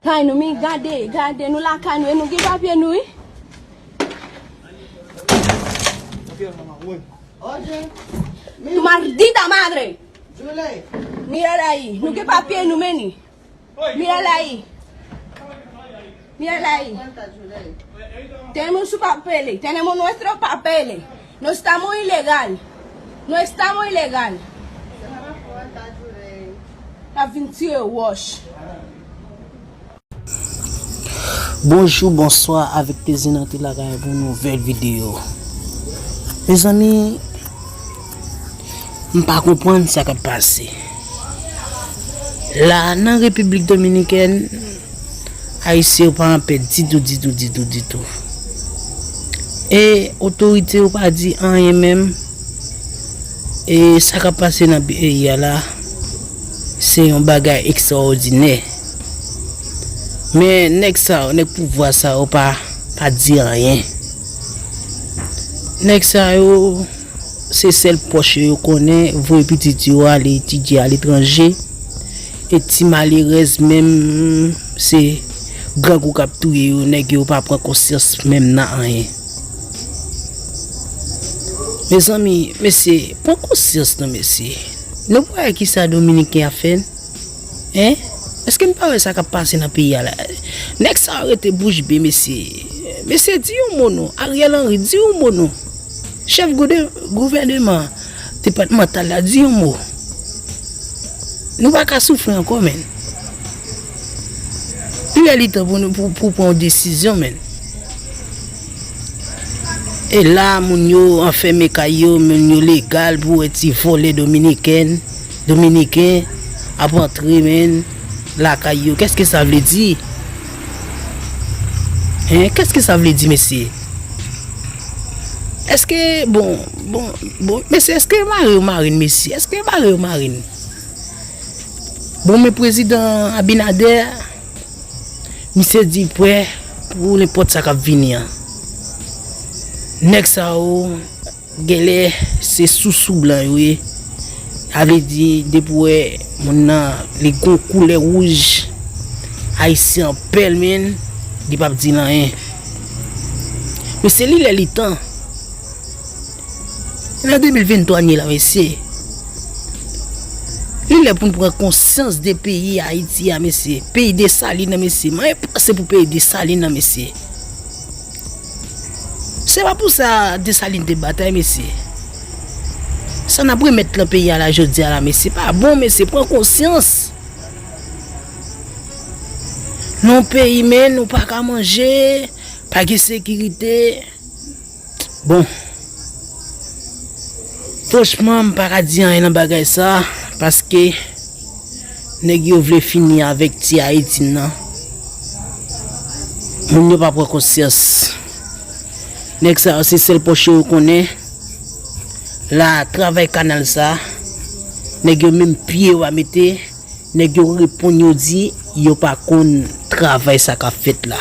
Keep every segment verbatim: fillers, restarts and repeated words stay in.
Kay nou, mi gade, gade, nou lakay nou, e nou gen papye nou, wi. Tu maldita madre! Mira la ahí, nou gen papye nou, men ni. Mira la ahí. Mira la ahí. Tenemos su papeles, tenemos nuestros papeles. No estamos ilegal. No estamos ilegal. La vin tire wòch. Bonjou, bonswa, avèk plezi n antre lakay pou yon nouvèl videyo. Mezanmi, m pa konprann sa k ap pase. La, nan Repiblik Dominikèn, Ayisyen yo pa anpè ditou, ditou, ditou, ditou. E otorite yo pa di anyen menm. E sa k ap pase nan peyi a la, se yon bagay ekstraòdinè. Men nèg sa yo, nèg pouvwa sa yo pa, pa di anyen. Nèg sa yo, se sèl pòch yo yo konnen, voye pitit yo ale etidye aletranje. E ti malerèz menm, se grangou k ap touye yo, nèg yo pa pran konsyans menm nan anyen. Mezanmi, mesye, pran konsyans non, mesye. Nou pa wè kisa Dominiken ap fè n? Hein? Èske n pa wè sa k ap pase nan peyi a la? Nèg sa yo rete bouch be, mesye. Mesye, di yon mo non. Ariel Henry, di yon mo non. Chèf goude-, gouvèneman depatmantal la, di yon mo. Nou pa ka soufri ankò, menn. Li lè li tan pou nou, pou, pou pran yon desizyon, menn. E la, moun yo anfème kay yo, moun yo legal pou wè ti vòlè dominiken, dominiken ap antre, menn, lakay yo. Qu'est-ce que ça veut dire? Hein? Qu'est-ce que ça veut dire, mesye? Èske, bon, bon, bon, mesye, èske mare yo mare n, mesye? Èske mare yo mare n? Bon, men prezidan Abinader, misye di prè pou nenpòt sa k ap vini an. Nèg sa yo, genlè se sousou blan yo ye. Sa vle di, depi w wè moun nan, li gon koulè wouj, Ayisyen an pè l, menn, li p ap di l anyen. Men se li lè li tan. Nan de mil venntwa n ye la, mesye. Li lè pou n pran konsyans de peyi Ayiti a, mesye. Peyi Desalin nan, mesye. Mwen panse pou peyi Desalin nan, mesye. Se pa pou sa Desalin te batay, mesye. Sa n ap remèt lan peyi a la jodi a la, mesye. Pa bon, mesye. Pran konsyans. Nan yon peyi, menn, ou pa ka manje, pa gen sekirite. Bon. Franchman, m pa ka di anyen nan bagay sa, paske nèg yo vle fini avèk ti Ayiti nan. Moun yo pa pran konsyans. Nèg sa yo, se sèl pòch yo konnen. La, travay kanal sa, nèg yo menm pye yo pa mete. Nèg yo reponn, yo di yo pa konn travay sa k ap fèt la.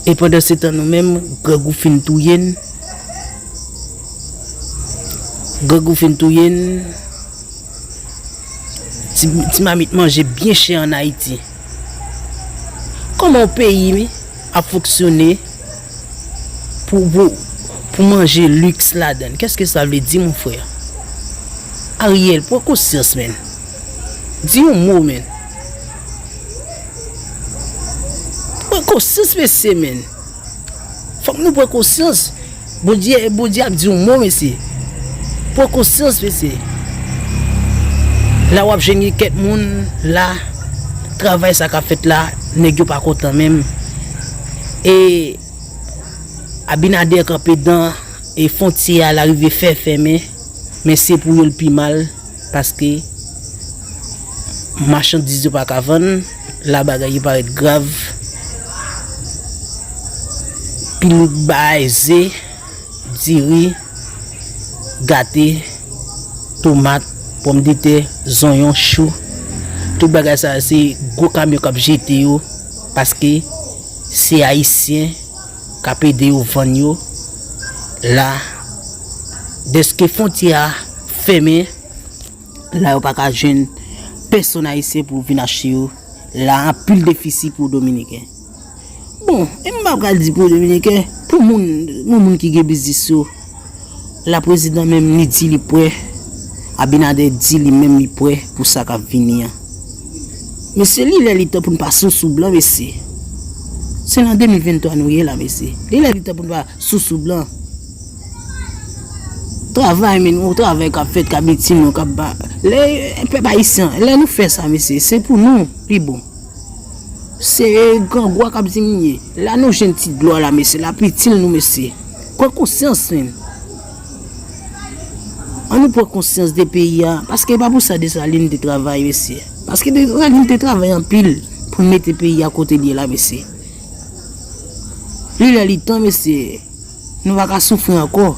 E pandan se tan, nou menm, grangou fin touye n. Grangou fin touye n. Ti, ti mamit manje byen chè ann Ayiti. Kòman yon peyi ap fonksyone pou, pou, pou manje liks ladan l? Qu'est-ce que ça veut dire, mon frère? Ariel, pran konsyans, menn. Di yon mo, menn. Pran konsyans, mesye, menn. Fòk nou pran konsyans. Bondye, Bondye ap di yon mo, mesye. Pran konsyans, mesye. La w ap jwenn gen kèk moun la, travay sa k ap fèt la, nèg yo pa kontan menm. E Abinader kanpe dan e fwontyè a, l arive fè fèmen, men se pou yo l pi mal, paske machandiz yo pa ka vann, la bagay yo parèt grav. Pilit bagay, ze, diri, gate, tomat, pòmdetè, zonyon, chou. Tout bagay sa a, se gwo kamyon k ap jete yo, paske se Ayisyen k ap ede yo vann yo la. Dèske fwontyè a fèmen, la yo pa ka jwenn pèsonn Ayisyen pou vin achte yo. La anpil defisi pou Dominiken. Bon, e m pa pral di pou Dominiken, pou moun, pou moun ki gen biznis yo, la prezidan menm li di li prè, Abinader di li menm li prè pou sa k ap vini an. Mesye, li lè li tan pou n pa sousou blan, mesye. Se nan de mil venntwa nou ye la, mesye. Li lè li tan pou n pa sousou blan. Travay, men, yon travay k ap fèt, k ap itil nou, k ap ba. Lè, pèp ayisyen, lè nou fè sa, mesye, se pou nou li bon. Se grangou a k ap diminye. La nou jwenn ti dlo a la, mesye, l ap itil nou, mesye. Pran konsyans, men. Ann nou pran konsyans de peyi a, paske e pa pou sa Desalin te travay, mesye. Paske Desalin te travay anpil pou l mete peyi a kote l ye la, mesye. Li lè li tan, mesye. Nou pa ka soufri ankò.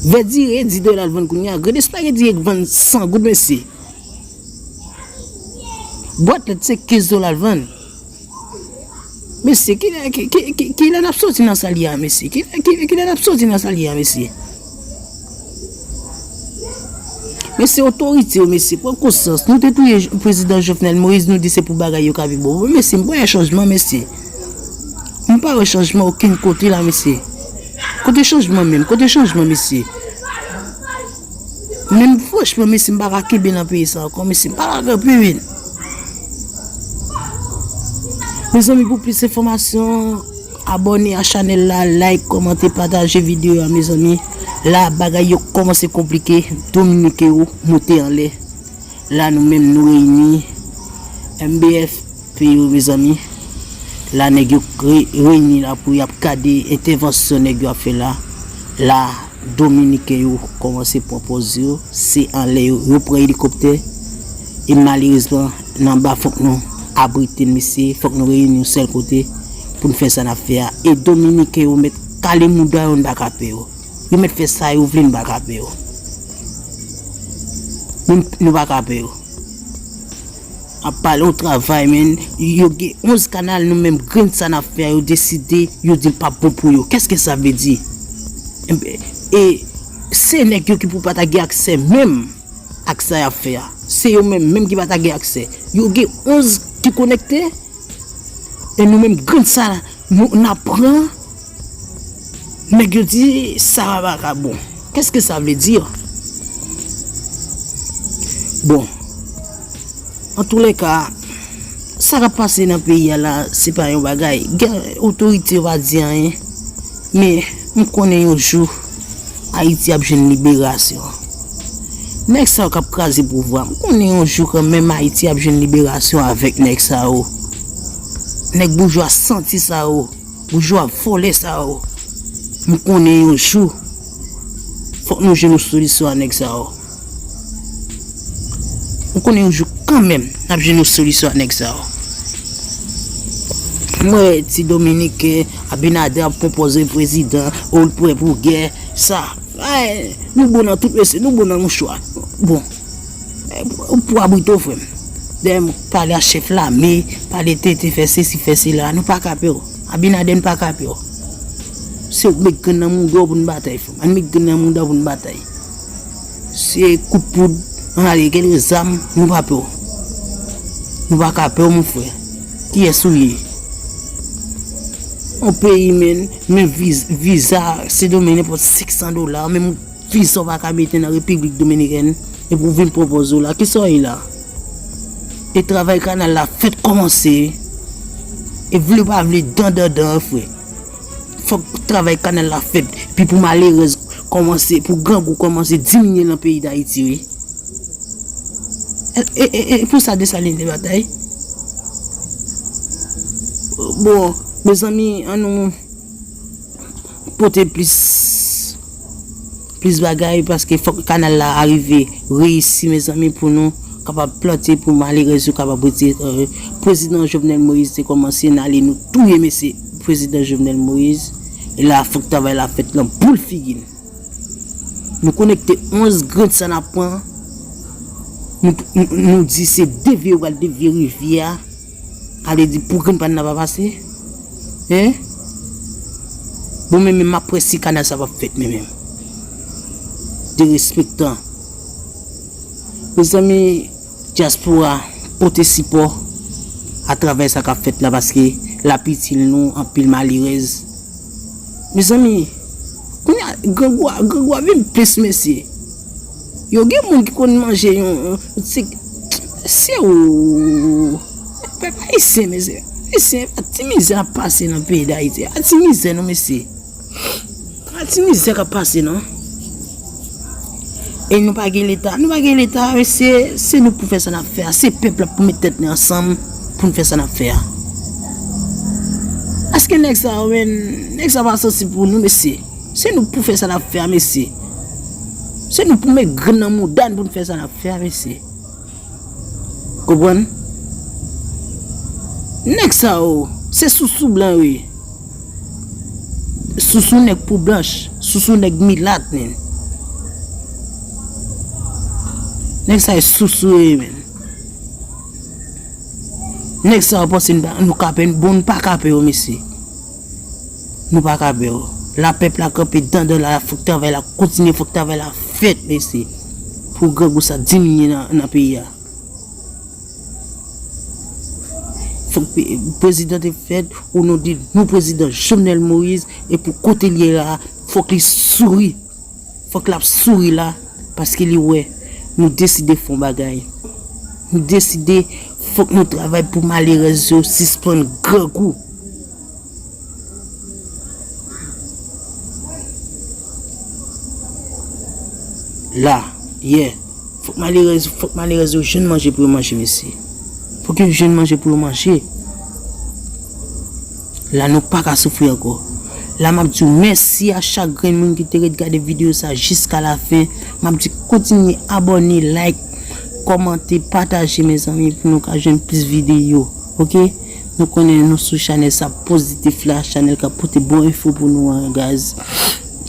Vèdire di dola l vann kounye a. Grenn espageti k vann san goud, mesye. Bwat lèt se kenz dola l vann. Mesye, kilè, ki, ki, ki, kilè n ap soti nan sa l ye a, mesye? Kilè, ki, kilè n ap soti nan sa l ye a, mesye? Mesye, otorite yo, mesye, pran konsyans. Nou te touye J-, prezidan Jovenel Moïse, nou di se pou bagay yo ka pi bon. Mesye, m pa wè chanjman, mesye. M pa wè chanjman okenn kote la, mesye. Kote chanjman menm? Kote chanjman, mesye? Menm franchman, mesye, m pa ka kenbe nan peyi sa ankò, mesye, m pa ka kanpe, men. Mezanmi, pou plis enfòmasyon, abòne a chanèl la, like, kòmante, pataje videyo a, mezanmi. La, bagay yo kòmanse konplike, Dominiken yo moute anlè. La, nou menm, nou reyini, M B F P yo, mezanmi. La, nèg yo re-, reyini la pou y ap gade entèvansyon nèg yo ap fè la. La, Dominiken yo kòmanse pran pòz yo, se anlè yo, yo pran elikoptè. E malerezman, nan anba fòk nou abrite n, mesye, fòk nou reyini yon sèl kote pou n fè sa n ap fè a. E Dominiken yo mèt kale mouda yo, n pa ka pè yo. Yo mèt fè sa yo vle, n pa ka pè yo. Nou, nou pa ka pè yo. Ap pale w travay, men. Yo gen onz kanal, nou menm grenn sa n ap fè a, yo deside, yo di l p ap bon pou yo. Qu'est-ce que ça veut dire? E se nèg yo ki pou pa ta gen aksè menm ak sa y ap fè a. Se yo menm, menm ki pa ta gen aksè. Yo gen onz ki konekte, e nou menm grenn sa, nou, n ap pran, nèg yo di, sa pa ka bon. Qu'est-ce que ça veut dire? Bon, antoulèka, sa k ap pase nan peyi a la, se pa yon bagay. Gen otorite yo pa di anyen, men m konnen yon jou, Ayiti ap jwenn liberasyon. Nèg sa yo k ap kraze pouvwa, m konnen yon jou kanmenm Ayiti ap jwenn liberasyon avèk nèg sa yo. Nèg boujwa santi sa yo, boujwa vòlè sa yo. M konnen yon jou, fòk nou jwenn yon solisyon a nèg sa yo. M konnen yon jou kanmenm, n ap jwenn yon solisyon a nèg sa yo. M wè ti Dominiken, Abinader ap konpoze prezidan, ou l prè pou gè, sa. Ay, nou bon nan tout, mesye, nou bon nan mouchwa. Bon, eh, pou, pou abrite w, frè m. Dèyè m pale a chèf lame, pale tete, fè sesi, fè sela, nou pa ka pè w. Abinader, n pa ka pè w. Se w k met grenn nan mouda w pou n batay, frè m. Ann met grenn nan mouda w pou n batay. Se kout poud, ann ale, kèlke zam, nou pa pè w. Nou pa ka pè w, mon frè. Kiyès ou ye? Yon peyi, men, men viz-, viza, se domen nenpòt senk san dola, menm yon viza w pa ka mete nan Repiblik Dominikèn, epi w vin pran pòz ou la. Kisa w ye la? E travay kanal la fèt kòmanse. E vle pa vle, dan, dan, dan, frè. Fòk travay kanal la fèt. Epi pou malerèz kòmanse, pou grangou kòmanse diminye nan peyi Dayiti, wi. E, e, e, e pou sa Desalin te batay. Bon, mezanmi, ann nou pote plis, plis bagay, paske fòk kanal la arive reyisi, mezanmi, pou nou kapab plante, pou malerèz yo kapab retire, euh, prezidan Jovenel Moïse te kòmanse n ale nou touye mesye prezidan Jovenel Moïse. E la, fòk travay la fèt lan boul figi n. Nou konekte onz grenn sa n ap pran. Nou, nou, nou di se devye yo pral devye rivyè a. Sa vle di pou grenn pa n nan pa pase. Hein? Bon, men, men m ap wè si kanal sa p ap fèt, men, men. Derespektan. Mezanmi, Dyaspora, pote sipò atravè sa k ap fèt la, paske l ap itil nou anpil, malerèz. Mezanmi, kounye a, grangou a, grangou a vin plis, mesye. Yo gen moun ki konn manje yon, yon ti, mesye, o, pèp ayisyen, mesye. Ayisyen, ti mizè ap pase nan peyi Dayiti. A ti mizè, non, mesye. A ti mizè k ap pase, non. E nou pa gen leta. Nou pa gen leta, mesye, se nou pou fè sa n ap fè a. Se pèp la pou met tèt li ansanm pou n fè sa n ap fè a. Paske nèg sa yo, men, nèg sa pa sansib pou nou, mesye. Se nou pou fè sa n ap fè a, mesye. Se nou pou met grenn nan mouda n pou n fè sa n ap fè a, mesye. Konprann? Nèg sa yo, se sousou blan yo ye. Sousou nèg po blanch, sousou nèg milat, men. Nèg sa yo sousou yo ye, men. Nèg sa yo panse n pa, nou ka pè, bon, n pa ka pè yo, mesye. Nou pa ka pè yo. La pèp la kanpe dandan la, fòk travay la kontinye, fòk travay la fèt, mesye. Pou grangou sa diminye nan, nan peyi a. Fòk pe-, prezidan te fèt o non de nou prezidan Jovenel Moïse, e pou kote l ye la, fòk li souri. Fòk l ap souri la, paske li wè nou deside fè yon bagay. Nou deside, fòk nou travay pou malerèz yo sispann grangou. La, yè, fòk malerèz, fòk malerèz yo jwenn manje pou yo manje, mesye. Fòk yo jwenn manje pou yo manje. La, nou pa ka soufri ankò. La, m ap di w mèsi a chak grenn moun ki te ret gade videyo sa jiska la fen. M ap di kontinye abòne, like, kòmante, pataje, mezanmi, pou nou ka jwenn plis videyo. Oke? Nou konnen nou sou chanèl sa pozitif la, chanèl k ap pote bon enfo pou nou an, guys.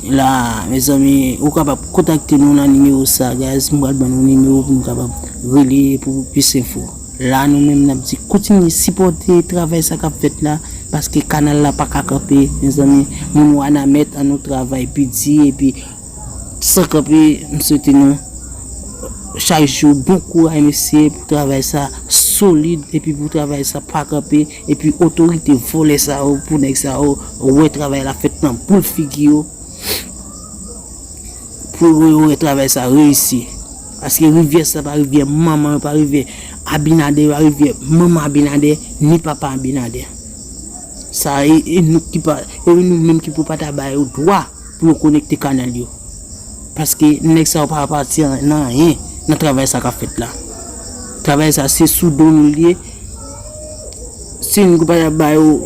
La, mezanmi, ou kapab kontakte nou nan nimewo sa, guys. M pral ban nou nimewo pou nou kapab rele pou plis enfo. La, nou menm, n ap di kontinye sipòte travay sa k ap fèt la, paske kanal la pa ka kanpe, mezanmi. Moun Wanament, ann nou travay pi di epi san kanpe. M swete nou chak jou bon kouraj, mesye, pou travay sa solid, epi pou travay sa pa kanpe, epi otorite vòlè sa yo, pou nèg sa yo wè travay la fèt nan boul figi yo, pou yo wè travay sa reyisi. Paske rivyè sa pa rivyè manman yo, pa rivyè Abinadè, pa rivyè manman Abinadè, ni papa Abinadè. Sa e, e nou ki pa, e nou menm ki pou pa ta ba yo dwa pou yo konekte kanal yo. Paske nèg sa yo pa apatyen nan anyen nan travay sa k ap fèt la. Travay sa se sou do nou l ye. Se nou ki pa ta ba yo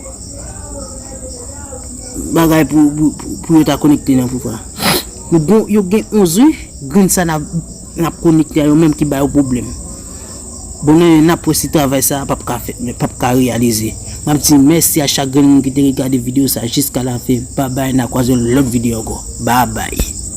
bagay pou, pou, pou, pou yo ta konekte nan pouvwa. Nou gon, yo gen onz wi, grenn sa n ap, n ap konekte a yo menm ki ba yo pwoblèm. Bon, n, n ap wè si travay sa p ap ka fèt, p ap ka reyalize. M ap di mèsi a chak grenn moun ki te ret gade videyo sa jiska la fen. Babay, n a kwaze yon lòt videyo ankò. Babay.